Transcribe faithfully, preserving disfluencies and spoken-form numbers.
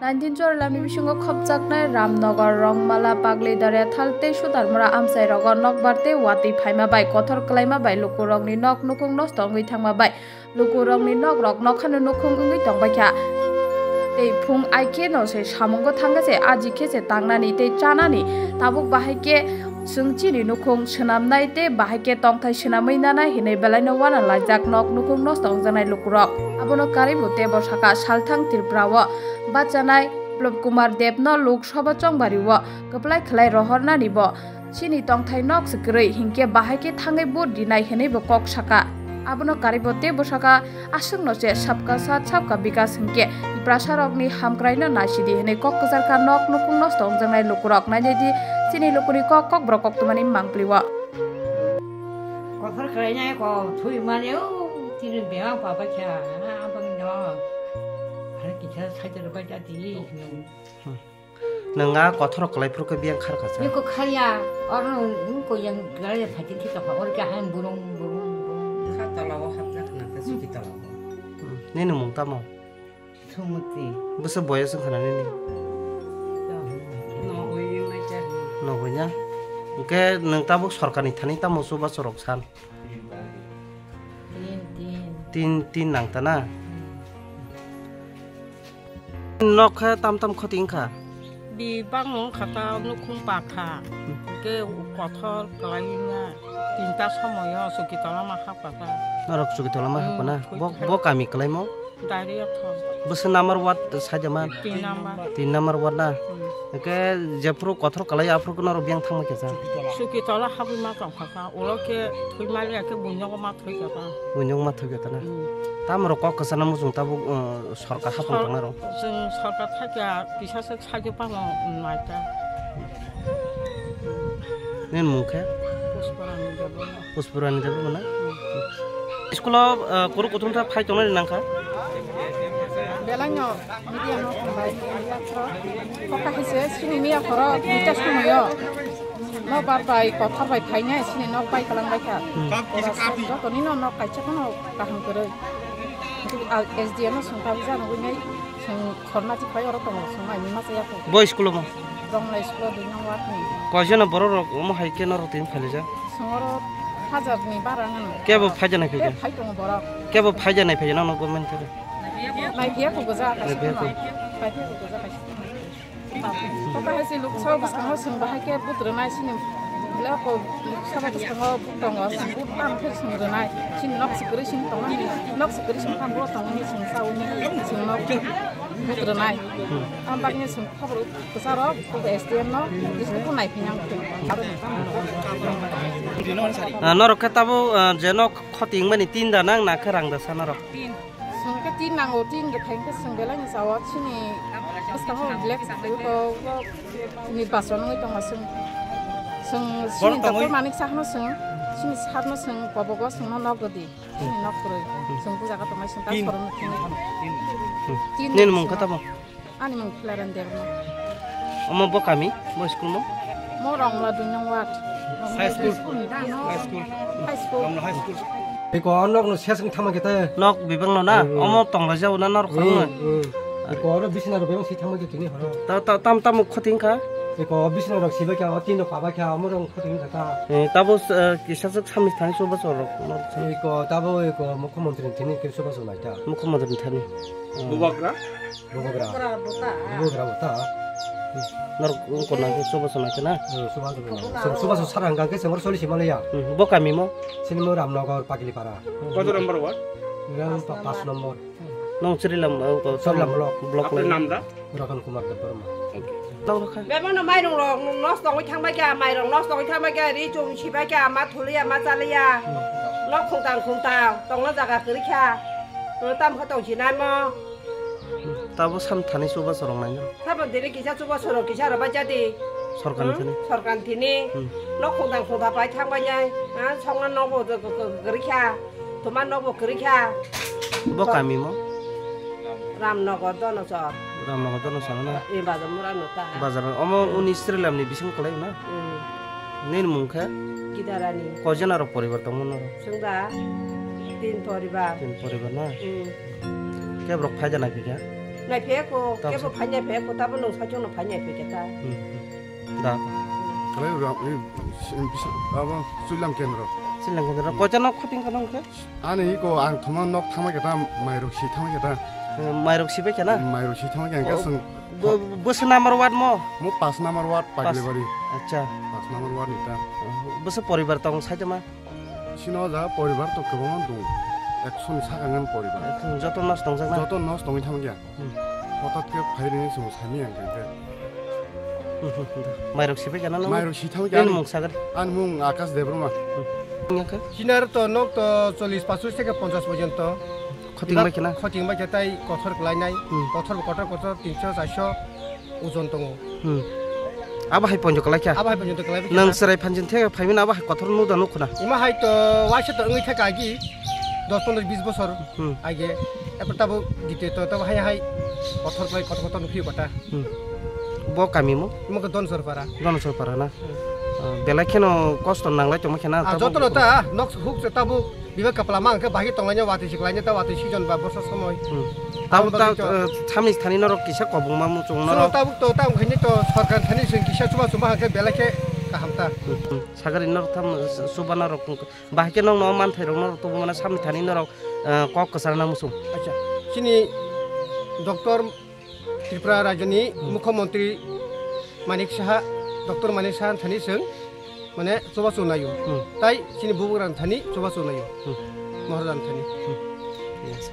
Nineteen Chorilamni bisingo khopjaknai Ramnagar, Rongmala, Pagli, Dariathal tei Sudarmura amchairogo nokbar tei watwi phaima bai kothor kwlaima bai lukurokni nok nukhung nosto wngwi thangma bai lukurokni nokrok nokhano nukhung wngwi tongbaikha. Tei phung ai khe no se samungo thangkha se aji khe se tangnani tei chanani tabuk bahai khe chwng chini nukhung swnamnai tei bahai khe tongthai swnamwi nanai hinwi belaino uanalaijak nok nukhung nosto wngjaknai lukurok. Abono karwi bo teibo sakha salthang Tripura o bachanai Biplop Kumar Deb no Lok Sabha chongbari o kwplai khlai rohornani bo chini tongthai nok se kwrwi hinkhe bahai khe thangwi vote rinai hinwi bo kok sakha. Abono karwi bo teibo sakha, aswkno se sabka sath sabka bikas hinkhe Tiprasarokni hamkraino naisidi hinwi kok kwcharkha nok nukhung nosto wngjaknai lukurok. Nainai di chini lukuni kok kokborok koktwmani mangpli o. Kothor khlainai ko thui mani o tini bebak baba kha abang no. Hari kisa sajar bai jadi. Nwng a kothorok kwlai phuru khe biyang khar kha sa. Niko khaya, oro niko yang gari phatin thika pha, oro khe hain burung, burung, burung. Kha tola o hapjak na khe suki tola o. Hmm. Nini mung tamo? Sumuti. Bwswk boyos wngkha na nini? Nogwi wngwi khe. Nogwi na? Hwnkhe nwng tabuk sorkarni thani tamo chubachu rok san? Tin, tin. Tin, tin nang ta na? Nok khe tam tam khoti wngkha? Bi bangno wngkha ta, nukhung pakha. Hmm. Hwnkhe kothor kwlai wngya. Tinta somoyo chuki tola ma hapkha ta. Norok chuki tola ma hapkha na? Hmm, bo, bo kami kwlaimo? Dariathal. Bwswk number ward saida man? Tin number. Tin number ward na? Hmm. Hwnkhe jephuru kothor kwlai aphuru khe norok biyang thangma khe sa? Chuki tola habwi ma tongkha ta. Ulo khe thwi maliya khe buino ma thwi kha ta. Buino ma thwi kha ta na? Hmm. Tamorok kok kwchana muchung tabuk, uh, sorkar hapung tongnai rok. Chwng sorkar thakya kisa se sajo pano nai ta. Nini mung khe? Puspurani Debbarma. Puspurani Debbarma na? Hmm. School o, uh, kuru kuthum tha phai tongnani nangkha? Belai no media no bai ya thro. Koka hise sini miya khoro duita somoyo. No bar bai kothor bai phainai sini nok bai kalang bai kha. Hmm. Joto ni no nok kaisa khano kaham kwrwi. S D M no sungkha buja no bai nai. Chwng khorna chiphai oro tongo, chwng mai mima chaya kho. Bo school o mo? Donglai school o dui nong ward ni. Koijono borok rok omo hai khe norok tini phailijak? Chwng oro hajar ni bara ngano. Kebo phaijana khe khe? Phai tongo borok. Kebo phaijana phai jana no government khe? Nai phiya kho goja kaisa. Nai phiya kho. Phai phiya kho goja kaisa. Toka hai se luk sao bwskango chwng bahai khe but rwnai sini. Bwle ko luk sabo bwskango but tongo, but tam khe chwng rwnai. Sini nok se kwrwi sini tongo ni, nok se kwrwi sini tam bo tongo ni chwng sao ni chwng nok. But rwnai. Hmm. Ang bagwi chwng khobor kwcharo, S D M no, district o naiphina ang thung. Ah, norok khe tabuk, ah, je nok khoti wngmani tin da nang na khe rang da sa norok? Tin. Chwng khe tin nango, tin rwkha hwnkhe chwng belai ni sao chini bwskango black ko, ko ni bason wngwi tongo chwng. Chwng chini doctor manik sakno chwng, chini sakno chwng kobogo chwngno nok rwdi. Chini nok kwrwi. Hmm. Chwng bujaga tongnai chwng ta tin. Sorong no thwngwi tong. Tin. Hmm. Tin nini mung khe tamo? Ani mung Khilaran Debbarma. Omo bo kami, bo school mo? Mo Rongmala dui nong ward. High school. High school. High school. Rongmala high school. Eko nok no ses wng thangma khe te. Nok bibang no na? Hmm, hmm. Omo tongla jao na norok khoroknwi? Hmm, hmm. Eko oro bisina rok bebak si thangma khe tini horo. Ta, ta, tam, tam khoti wngkha? Eko bisina rok sibai kha, o tin rok pabai kha, omo rok khoti wngkha ta. Eh, tabo, eh, kisa swk samni thani chubachu rok. Eko tabo eko mukhyamantri ni thani khe chubachu nai ta. Mukhyamantri ni thani. Hmm. Bubagra? Bubagra. Bubagra bo ta. Bubagra bo ta. Norok wngkor nang khe chubachu nai khe na? Hmm, chubachu nai. Chubachu sara hwnkha khe chwng oro choli se manliya. Hmm, bo kami mo? Sini mo Ramnagar, Pagilipara. Koto number ward? Ram pa-, pas number. Nong Chorilam, uh, Chorilam block. Block. Apni nam da? Ratan Kumar Debbarma. Okay. Nong rokha. Bebano mairung rok nosto wngwi thangbai kha, mairung nosto wngwi thangbai kha, ri chum sibai kha, ma thuliya, ma chaliya. Hmm. Nok khungtang khungtang, tongna jaga kwrwi kha. Tam kha tong sinai mo. Tabo sam thani chubachu rok naino. Sabo diri kisa chubachu rok kisa rwbai jadi. Sorkar ni thani. Sorkar ni thani. Hmm. Nok khungtang khungtang pai thangbai nai. Ah, songna nokbo kwrwi kha. Tuma nokbo kwrwi kha. Bo kami mo? Ramnagar Donosor. Ramnagar Donosor na? Eh, bazar mura no ta. Bazar omo uni Srilam ni bising kwlai na? Hmm. Nini mung khe? Kidarani. Koi jona rok poribar tongmo norok? Chwng da tin poribar. Tin poribar na? Hmm. Kebo rok phaida nai phikha? Nai phe ko, Tamo kebo sa- phai nai phe ko, tabo nung sachung no phai nai phe keta. Hmm, hmm. Da. Kalai ura, i, si-, bisa, abo, Suilam Kendra. Suilam Kendra. Hmm. Kocha nok khoting kanong khe? Ani iko ang thoma nok thama keta, mairok si thama keta. Hmm, mairok si bai kena? Mairok si thama kena, Oh, kasung. Bo, bo se number ward mo? Mo pas number ward, Pas. Paglibari. Acha. Pas number ward ni ta. Oh, bo se poribar tong sai ma? Sino ja poribar to kwbangma dong. Ekso ni saka ngan poribar. Ekso joto nos tong jak na? Joto nos tongwi thang ya. Hmm. Hotat ke phairi ni sung sami ang ke. Hmm, hmm, hmm. Mairok sibai kana nang? Mairok si thang ya. Nini mung sagar? An mung Akash Debbarma. Hmm. Yang ke? Sinar to nok to chollish pasu seke ponchas porjonto. Khoting bai khe na? Khoting bai khe tai kothor klai nai. Hmm. Kothor kotor kotor tinso charso ojon tongo. Hmm. Abo hai ponjo klai kha? Abo hai ponjo klai kha. Nang serai phanjin the phaimin abo hai kothor nu da nuk khuna. Ima hai to waisa to wngwi thaka agi dos pondro bis bosor Hmm. age. Epor tabo dite to tabo hai hai kothor klai kothor kotor nukhi kota. Hmm. Bo kami mo? Ima ko Donsor para. Donsor para na? Hmm. Ah, belai kheno kosto nanglai tongma khena Ah, tabo joto no ta nok huk se tabo Biba kapla ma hwnkhe bahai tonglaina watwi siklaina ta watwi season ba borsa somoi. Hmm. Abo Tabuk ta, bagwi to eh, samni thani norok kisa kobongma muchung Chwng norok. tabuk to tamo khaini to sarkar thani chwng kisa chuba chuba hwnkhe belai khe kaham ta. Hmm, hmm. Sagari norok tham, eh, chuba norok bahai khe nokno manthai rok norok tubu mano samni thani norok, eh, kok kwchar na muchung. Acha, chini Doctor Tripura Rajyani Hmm. Mukhyamantri Manik Saha, Doctor Manik Saha thani chwng mane chubachu naio. Hmm. Tai chini bubagrang thani chubachu naio. Hmm. Maharajani thani. Hmm. Yes.